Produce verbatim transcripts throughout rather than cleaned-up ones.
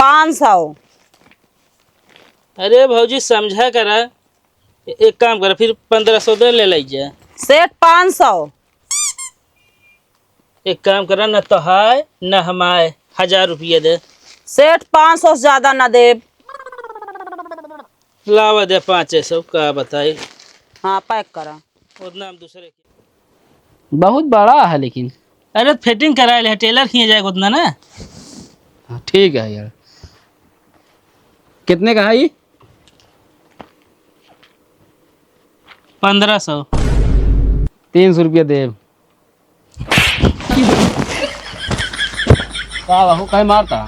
पाँच सौ। अरे भौजी, समझा करा, ए-, एक काम करा, फिर पन्द्रह सौ दे ले लई जा। सेठ, पाँच सौ। एक काम करा, न तोहाय न हमाय, हजार रुपया दे। सेठ, पाँच सौ से ज्यादा ना देब। लावा दे पाँचे सौ, का बताई। हाँ, पैक करा। उतना हम दूसरे के बहुत बड़ा है लेकिन। अरे, फिटिंग कराए ले, टेलर खिए जाए उतना ना। हाँ, ठीक है यार। कितने का है ये? पन्द्रह सौ। तीन सौ रुपया देब। का बाबू, काहे मारता?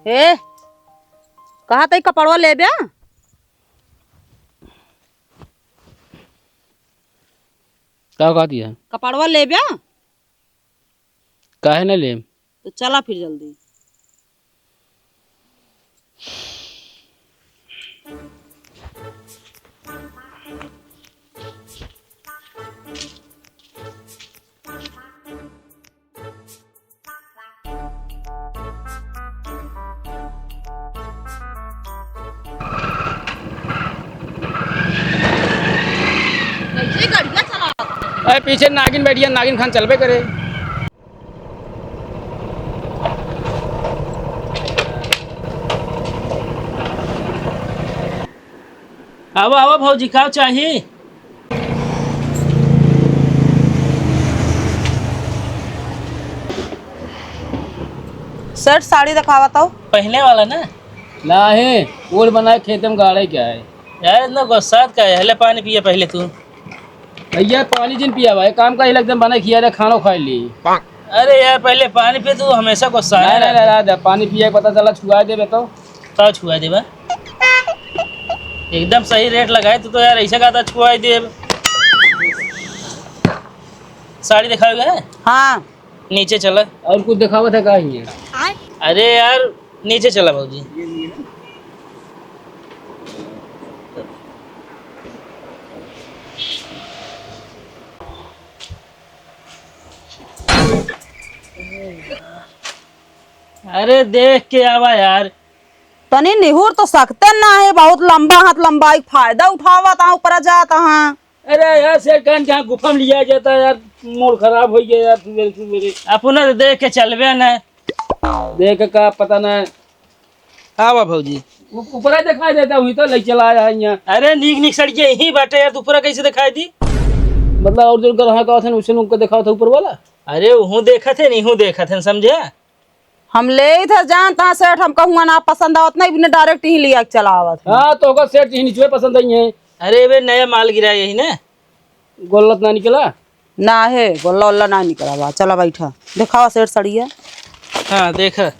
ए, कहा तई कपड़वा लेब्या? का कहती है? कपड़वा लेब्या? काहे न लेम? तो चला फिर जल्दी। कैसे गड़िया चलावत है? अरे पीछे नागिन बैठी है, नागिन खान चलबे करे। आवा, आवा भौजी, का चाही? सेठ, साड़ी देखावा तो। पहले वाला ना? ना है, ओल बनाए खेते में गाड़े क्या है? यार, इतना गुस्सात का है? ले पानी पिए पहले तू। भैया, पानी जिन पिया भाई, काम का ही लगदम बना खिया दे, खानो खाई ली। अरे यार, पहले पानी पी, तू हमेशा गुस्सा नहीं, है। नहीं, नहीं, नहीं, पानी पिए के पता चला, छुआ देबे तो। का छुआ देबा? एकदम सही रेट लगाए तू तो यार, ऐसा कहता छुआ देब। साड़ी दिखाओगे? हाँ। नीचे चला। और कुछ दिखावा था का ही है? अरे यार, नीचे चला भौजी। अरे देख के आवा यार। तनी निहुर तो सकते ना है, बहुत लंबा हाथ लंबाई फायदा उठावत हाँ, ऊपर जात हाँ। अरे यार, सेठ खान के यहाँ गुफा में लिया जाता है यार, मूड खराब हो गया यार, सुबेरे सुबेरे। अपना तो देख के चलबे ना। देख के का पता ना। आवा भौजी। उ-, ऊपरा दिखाई देता हुई तो ले चला आया है यहाँ। अरे नीक नीक सड़िया यहीं बाटे यार, तू ऊपरा कैसे दिखाई दी? मतलब और जो ग्राहक आवत है, उसे उनको दिखावत है ऊपर वाला? अरे उहू देखत है, इहू देखत है, समझे? हम लेइत है जान तहाँ सेठ, हमका हुआ ना पसंद आवत नहीं, इन्हें direct ही लिया के चला आवत है। हाँ, तो होगा सेठ जी, निचवे पसंद आई है। अरे वे नया माल गिरा यही ना? गोल्लत ना निकला? ना है, गोल्ला ओल्ला ना निकला बा। चला बैठा, देखावा सेठ सड़िया। हाँ, देखा।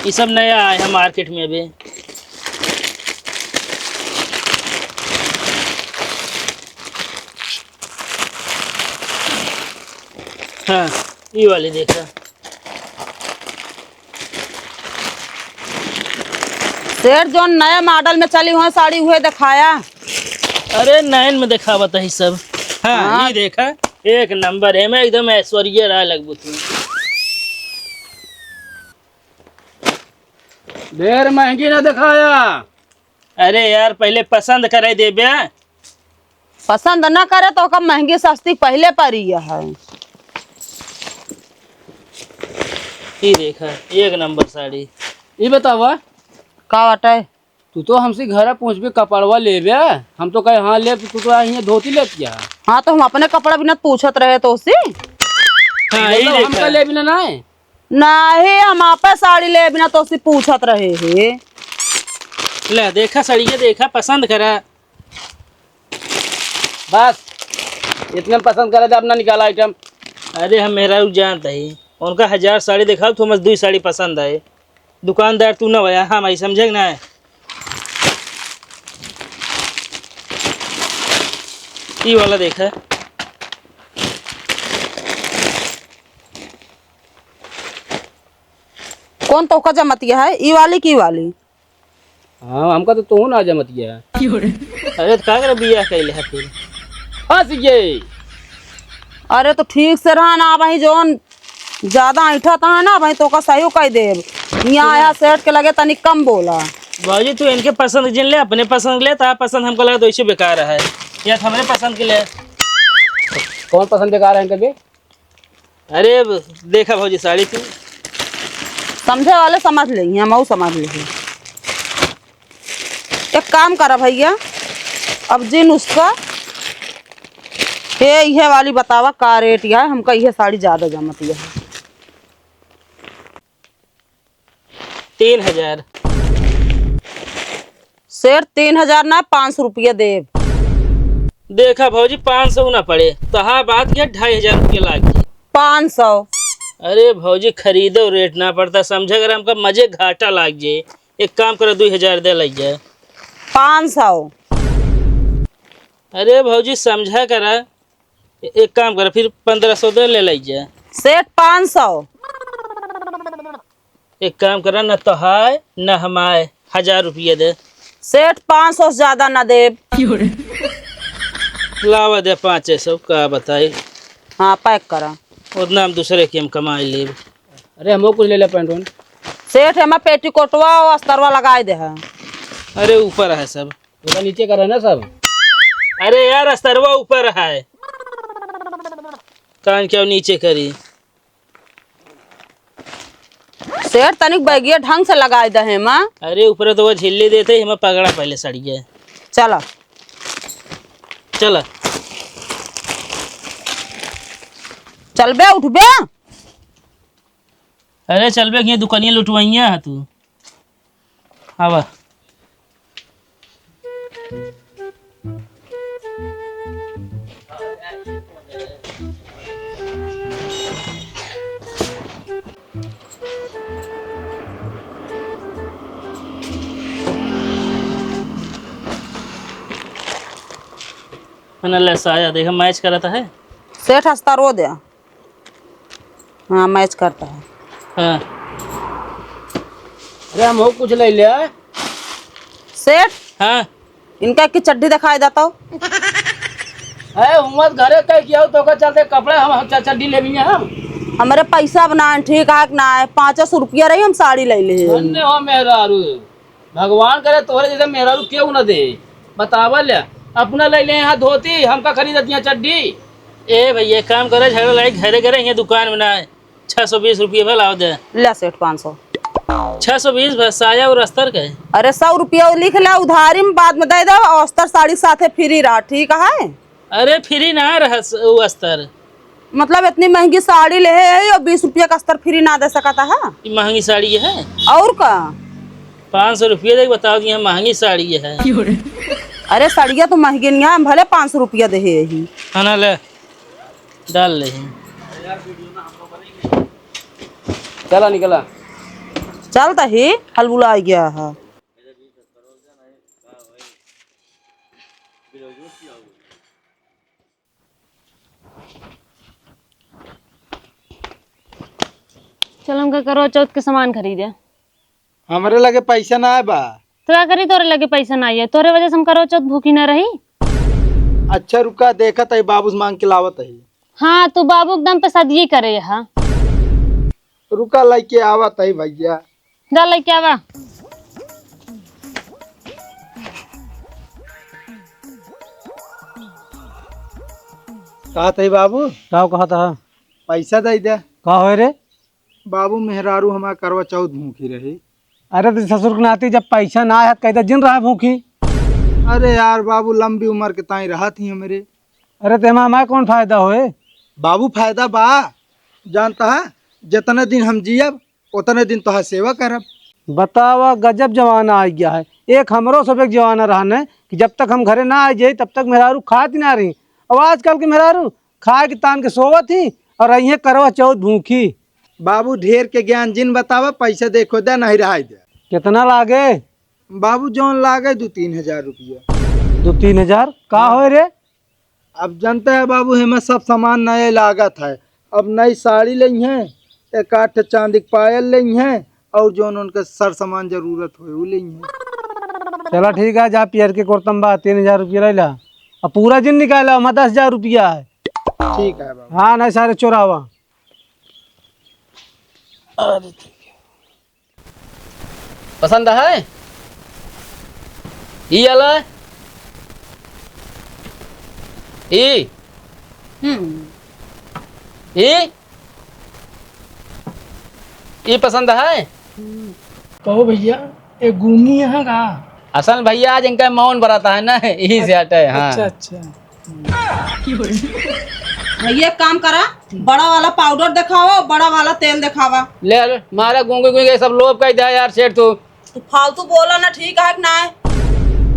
ये सब नया आया है मार्केट में अभी। हाँ, ये वाली देखा। सेठ, जौन नया मॉडल में चली हुई साड़ी, उहे देखाया। अरे, नयन में देखावत है सब। हाँ, हाँ। ये देखा, एक नंबर है, मैं एकदम ऐश्वर्या राय लगबू तू। ढेर महंगी ना देखाया। अरे यार, पहले पसंद करे देबे। पसंद ना करे तो ओका महंगी सस्ती पहले परी है। ई देखा, एक नंबर साड़ी। ई बतावा। का बाटे? तू तो हमसे घर पहुँचबे, कपड़वा लेबे, हम तो कहे हाँ लेब, तू तो यहाँ धोती लेत गया। हाँ, तो हम अपने कपड़ा बिना पूछत रहे तो उसी। हाँ, ई मतलब देखा। हमका लेबे ना, ना है। नाही, हम आपे साड़ी लेबे ना तो उसी पूछत रहे है। ले, देखा सड़िया, देखा, पसंद करा। बस, इतने में पसंद करे थे अपना निकाला आइटम। अरे, हम मेहरारू जानत ही, उनका हजार साड़ी देखाओ, तो हमसे दुई साड़ी पसंद आए। दुकानदार तू ना भया, हम आई समझे कि ना? ई वाला देखा। कौन तोहका जमतिया है, ई वाली की वाली? हाँ, हमका तो तोहू ना जमतिया है। अरे तो का करे बियाह कैले है फिर? फंस गए। अरे तो ठीक से रहा ना भाई, जौन ज्यादा ऐंठा था ना भाई, तोहका सही कह देब। यहाँ आया सेठ के लगे तनी कम बोला। भौजी, तू इनके पसंद जिन ले, अपने पसंद ले, तार पसंद हमको लगा तो इसे बेकार है। या तो हमरे पसंद के ले। कौन पसंद बेकार है इनके भी? अरे, अब देखा भौजी साड़ी तू। समझे वाले समझ लेंगे, हम और समझ लेंगे। एक काम करा भैया, अब जिन उसका, हे इहे वाली बतावा का रेट या, हमका इहे साड़ी ज्यादा जमत या। तीन हजार। सेठ, तीन हजार ना, पाँच सौ रुपया देब। देखा भौजी, पाँच सौ ना पड़े, तोहार बात के ढाई हजार रुपया लागी। पाँच सौ। अरे भौजी, खरीदो रेट ना पड़ता, समझा कर हमका मजे घाटा लाग जे। एक काम करो, दुई हजार दे लग जाए। पाँच सौ। अरे भौजी, समझा करा, ए-, एक काम करा, फिर पन्द्रह सौ दे ले लग जाए। सेठ, पाँच सौ। एक काम करा, न तोहाय न हमाय, हजार रुपया दे। सेठ, पाँच सौ से ज्यादा ना देब। लावा दे पाँच सौ, का बताई। हाँ, पैक करा। उतना हम दूसरे के हम कमाई लेब। अरे, हमो कुछ ले ले, पैंट वैंट। सेठ, एमा पेटीकोटवा और अस्तरवा लगाए दे है। अरे, ऊपर है सब। ओका नीचे करा ना सब। अरे यार, अस्तरवा ऊपर है, कान क्या नीचे करी। सेठ, तनिक बैगिया ढंग से लगाए दे हेमा। अरे, ऊपर तो वो झिल्ली देते, हेमा पकड़ा पहले सड़िया। चला। चला। चलबे, उठबे? अरे, चलबे कि ये दुकानिया लुटवाइया है तू। आवा। मने ले साया देखा, मैच करत है। सेठ, अस्तर वो दे। हाँ, मैच करता है। हाँ। अरे, हम हो कुछ ले ले। सेठ, हाँ। इनका की चड्डी दिखाई देता हो। अरे, उमर घरे कह किया हो, तो का चलते कपड़े हम, हम च-, चड्डी ले भी हम। हमरे पैसा अब ना है, ठीक है कि ना है, पाँच सौ रुपया रही, हम साड़ी ले ले। धन्य हो मेहरारू। भगवान करे तोहरे जैसे मेहरारू केहू न दे। बतावा ले, अपना ले ले यहाँ धोती, हमका खरीदत यहाँ चड्डी। ए भैया, एक काम करे, झगड़ा लड़ाई घरे करे, यहाँ दुकान में ना है। छः सौ बीस रुपये में लाओ दे। ले सेठ, पाँच सौ। छः सौ बीस बस, साया और अस्तर के। अरे, सौ रुपया लिख ले उधारी में, बाद में दे दे, और अस्तर साड़ी साथे फ्री रहा, ठीक है? अरे, फ्री ना रहा स-, वो अस्तर। मतलब, इतनी महंगी साड़ी ले है और बीस रुपया का अस्तर फ्री ना दे सकता है? ये महंगी साड़ी है। और का? पाँच सौ रुपया दे, बताओ कि यहाँ महंगी साड़ी है। अरे, साड़िया तो महंगी नहीं है, हम भले पाँच सौ रुपया दे है यही। है ना, ले, डाल ले। चला, निकला। चल, तही हलबुला आ गया है। चल, हमका करवा चौथ के सामान खरीदे। हमरे लगे पैसा ना बा। तो का करी, तोरे लगे पैसा ना आइए, तोरे वजह से हम करवा चौथ भूखी ना रही। अच्छा रुका, देखत है, बाबू से मांग के लावत है। हाँ, तू बाबू के दम पे शादी करे है। रुका, लइके आवत है भैया। जा लइके आवा। कहत है बाबू। का कहत है? पैसा दे दे। का होय रे? बाबू, मेहरारू हमार करवा चौथ भूखी रही। अरे तो ससुर के नाती जब पैसा ना आया, कहते जिन रहा भूखी। अरे यार बाबू, लंबी उम्र के ताई रहत ही हमरे। अरे तो एमा हमार कौन फायदा होए? बाबू, फायदा बा, जानता है, जितने दिन हम जियब, उतने दिन तोहार सेवा करब। बतावा, गजब जमाना आ गया है। एक हमरो सब एक जमाना रहा न कि जब तक हम घरे ना आ जाई, तब तक मेहरारू खात ही ना रही। अब आजकल के मेहरारू खाए के तान के सोवत ही और अइहें करवा चौथ भूखी। बाबू, ढेर के ज्ञान जिन बतावा, पैसा देखो दे, नहीं रहाई दे। कितना लागे? बाबू, जौन लागे दू तीन हजार रुपया। दू तीन हजार? का हाँ। होए रे? अब जानते हैं बाबू, हमें सब सामान नए लागत है। अब नई साड़ी लेइहें, एक आध ठे चांदी के पायल लेइहें, और जौन उनके सर सामान जरूरत होए, उ लेइहैं। चला ठीक है, जा पियर के कुर्तम बा, तीन हजार रुपया ले ला। अब पूरा जिन निकाला, हमार दस हजार रुपया है। ठीक है बाबू। हाँ, नहीं सारे चोरावा। पसंद है? ई आला? ई? हम्म। ई? ई पसंद है? कहो भैया, ए गूंगी यहाँ का? असल भैया, आज इनका मौन बरात है ना, यही से हटे, हाँ। अच्छा, अच्छा। भैया, एक काम करा, बड़ा वाला पाउडर दिखावा, बड़ा वाला तेल दिखावा। ले, ले, मारा गूंगी, गूंगी, ये सब लोभ कइ दिया यार सेठ तू। तू फालतू बोला ना, ठीक है कि ना?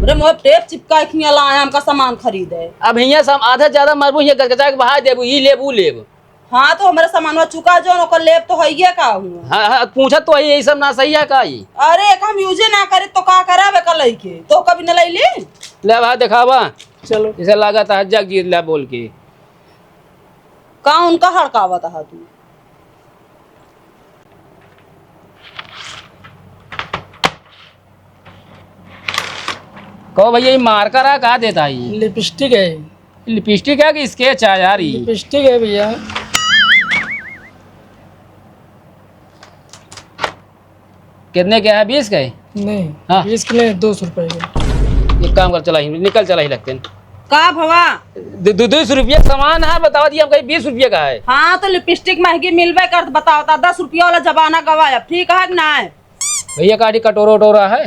अरे, मोर टेप चिपका के हियाँ लाया, हमका सामान खरीदे। अब हियाँ सम-, आधे ज्यादा मरबू, हियाँ गचगचा के बहा देबू, ई लेबू, लेब। हाँ, तो हमरे सामानवा चुका जो, ओकर लेब तो हइये का हुआ। हाँ, हाँ, पूछत तो है, यही सब ना सही है का ई? अरे, एक हम यूजे ना करे तो का करब एकर लइके? तो कभी न लइली? ले भाई, देखावा। चलो। इसे लागत है जग जीत ला बोल के। का उनका हड़कावत हा तू? कहो भैया, ये मार्कर है, का देता है ये? लिपस्टिक है। लिपस्टिक है कि स्केच है यार ये? लिपस्टिक है भैया। कितने के है? बीस के? नहीं, हाँ। बीस के नहीं, दो सौ रुपए के। एक काम कर, चला ही, निकल, चला ही लगते हैं। का भवा? दो, दो, दो सौ रुपया सामान है, बतावा दिया, हम कहीं बीस रुपया का है। हाँ, तो लिपस्टिक महंगी मिलबे करत, बताओ, तो दस रुपया वाला जमाना गवा अब, ठीक है कि ना? भैया, काटी कटोरा वटोरा है?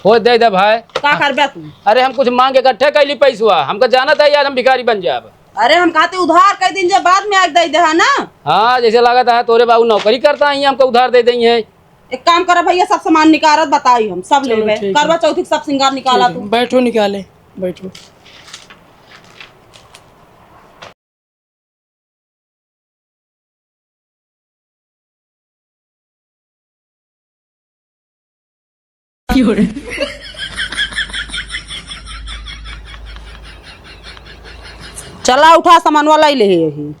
हो, दे दे भाई। का करबे तू? अरे, हम कुछ मांग के इकट्ठे कैली पैसवा, हमका जानत है यार, हम भिखारी बन जाब। अरे, हम कहते उधार कई दिन जे बाद में आके दे दे, है ना? हाँ, जैसे लागत है तोरे बाबू नौकरी करता है, हमका उधार दे देई है। एक काम करा भैया, सब सामान निकारत बताई हम, सब चलो, लेबे। ठीक है। करवा चौथी के सब सिंगार निकाला ठीक है, तू। बैठो, निकाले, बैठो। चला उठा सामानवा लाई ले यही।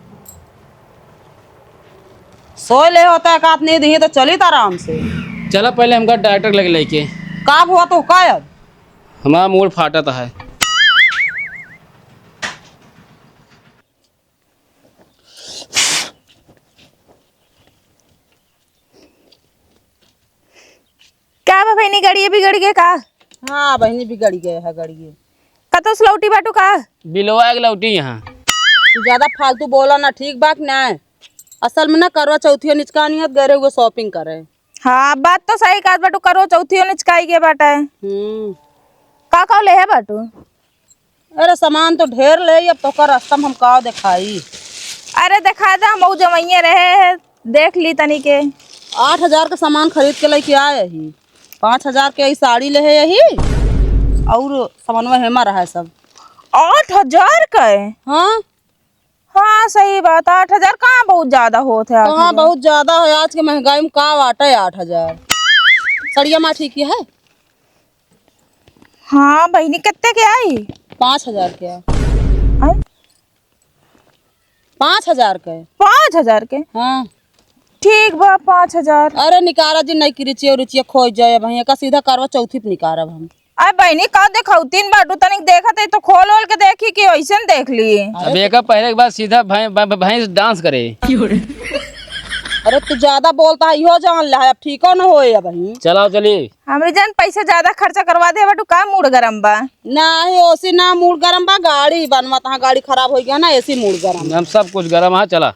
सोए ले होता है कात नींद ही तो चली त आराम से। चला पहले हमका डॉक्टर लगे लेके। का हुआ तो का अब? हमारा मूड फाटत है। का बा बहिनी, गड़िए बिगड़ गए का? हाँ बहिनी, बिगड़ गए है गड़िए। कतौ से लौटी बाटू का? बिलवा के लौटी यहाँ। तू ज्यादा फालतू बोला ना, ठीक बा कि ना? असल में ना करवा चौथिया निचकानी है, गए रहे हुए shopping करे। हाँ, बात तो सही कहत बाटू, करवा चौथियो निचकाई गए बाटे। हम्म। का का ले है बाटू? अरे सामान तो ढेर ले, अब तोका रास्ता में हम का देखाई। अरे देखा दे, हम ऊ जमैया रहे हैं, देख ली तनी के। आठ हजार के सामान खरीद के लेके आए ही। पाँच हजार के ई साड़ी ले है यही, और सामानवा हेमा रहा है सब। आठ हजार का है? हाँ। हाँ, सही बात, आठ हजार कहाँ बहुत ज्यादा होत है, आठ हजार? कहाँ बहुत ज्यादा है, आज के महंगाई में का बाटे आठ हजार? सड़िया माँ ठीक है? हाँ बहिनी, कितने के आई? पाँच हजार के। आई? पाँच हजार के। पाँच हजार के? हाँ। ठीक बा, पाँच हजार। अरे निकारा जी, नहीं कि रिचिया उरिचिया खोज जाए, अब का सीधा करवा चौथी पे निकारब हम। अरे बहिनी, का देखाऊ, तीन बाटू तनिक देखत है तो खोल ओल के देखी कि ऐसे न देख ली। अब एक पहले के बाद सीधा भैं-, भैं-, भैंस dance करे। अरे तू ज्यादा बोलता है, इहो जान ले, अब ठीको न होए अब ही। चलाओ चली। हमरी जान पैसा ज्यादा खर्चा करवा दे बाटू, का मूड गरम बा? नाही, ओसी ना मूड गरम बा, गाड़ी बनवा तहाँ गाड़ी खराब हो गया ना, एसी मूड गरम। हम सब कुछ गरम है, चला।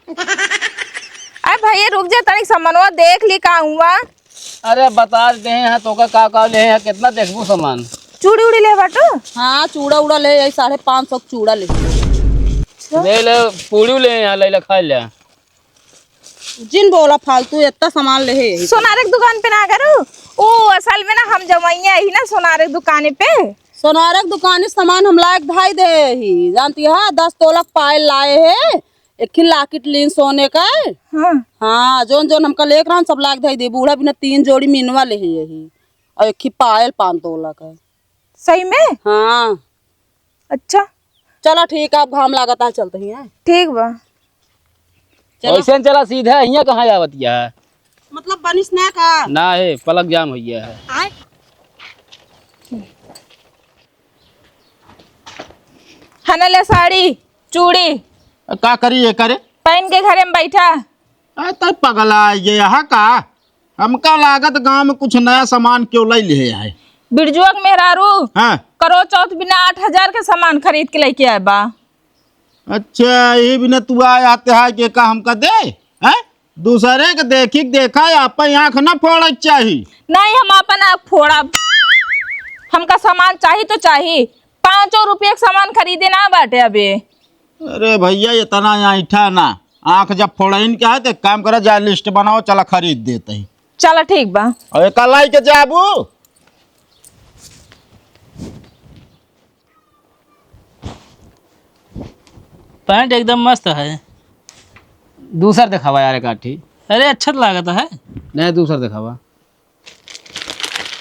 अरे भैया रुक जा, तनिक सामानवा देख ली का हुआ। अरे बता दे हैं तोका का का ले हैं, कितना देखबू सामान? चूड़ी उड़ी ले बाटू? हाँ चूड़ा उड़ा ले, यही साढ़े पाँच सौ के चूड़ा ले। ले ले, पूड़ी ले यहाँ, ले ले खा ले। जिन बोला फालतू, इतना सामान ले है यही। सोनारे के दुकान पे ना करू, ओ असल में ना हम जमैया ही ना सोनारे के दुकाने पे। सोनारे के दुकाने सामान हम लायक धाई दे ही, जानती है, दस तोलक पायल लाए है, एक ही लाकिट लीन सोने का। हाँ। हाँ, जोन जोन हमका लेक रहन सब लायक धाई दे, बूढ़ा बिना तीन जोड़ी मीनवा ले है यही, और एक ही पायल पान तोलक है। सही में? हाँ। अच्छा। चला ठीक है, अब घाम लागत है, चलते ही हैं। ठीक बा। चला। ऐसे न चला सीधा, हियाँ कहाँ आवत है? मतलब बनिस ना का? ना है, पलक जाम हो गया है। आय। हने ले साड़ी, चूड़ी। का करी ये करे? पहन के घरे में बैठा। अरे, तै पगला ये यहाँ का? हमका लागत गाँव में कुछ नया सामान केउ लै लिहे है। बिरजुआ के मेहरारू हाँ। करवा चौथ बिना आठ हजार के सामान खरीद के लेके आए बा। अच्छा, ये बिना तू आए आते है कि का हमका दे? हैं? दूसरे के देखी के देखा, आपन आँख ना फोड़े के चाही। नहीं, हम आपन आँख फोड़ब। हमका सामान चाही तो चाही। पाँचों रुपये के सामान खरीदे ना बाटे अबे। अरे भैया, इतना ऐंठा ना। आँख जब फोड़इन के है, तो एक काम करा, जा लिस्ट बनाओ, चला खरीद देते हैं। चला ठीक बा। और एक लाई के जाबू। पैंट एकदम मस्त है। दूसर देखावा यार, एक आठी। अरे, अच्छा तो लागत है। नहीं, दूसर देखावा।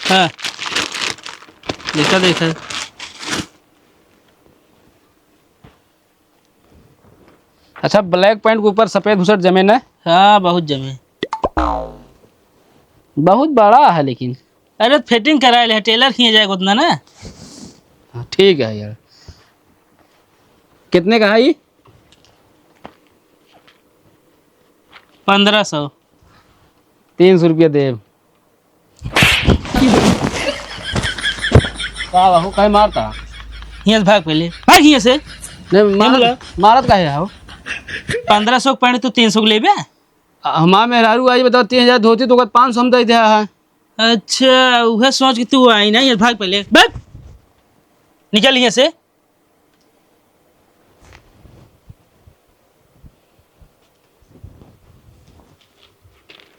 हाँ, देखा, देखा। अच्छा, ब्लैक पैंट के ऊपर सफेद बुशर्ट जमे ना? हाँ, बहुत जमे। बहुत बड़ा है लेकिन। अरे, फिटिंग कराए ले, टेलर खिए जाए उतना ना। हाँ, ठीक है यार। कितने का है ये? पन्द्रह सौ। तीन सौ रुपया देब। का बाबू, काहे मारता? हियाँ से भाग पहले, भाग हियाँ से। नहीं, नहीं मारत, बोला। मारत काहे हो? पन्द्रह सौ के पैंट तू तीन सौ के लेबे? आ, हमार मेहरारू आई, बताओ, तीन हजार धोती तो ओकर पाँच सौ हम दे दे है। अच्छा, उहे सोच के तू आई ना, हियाँ से भाग पहले, भाग। निकल हियाँ से।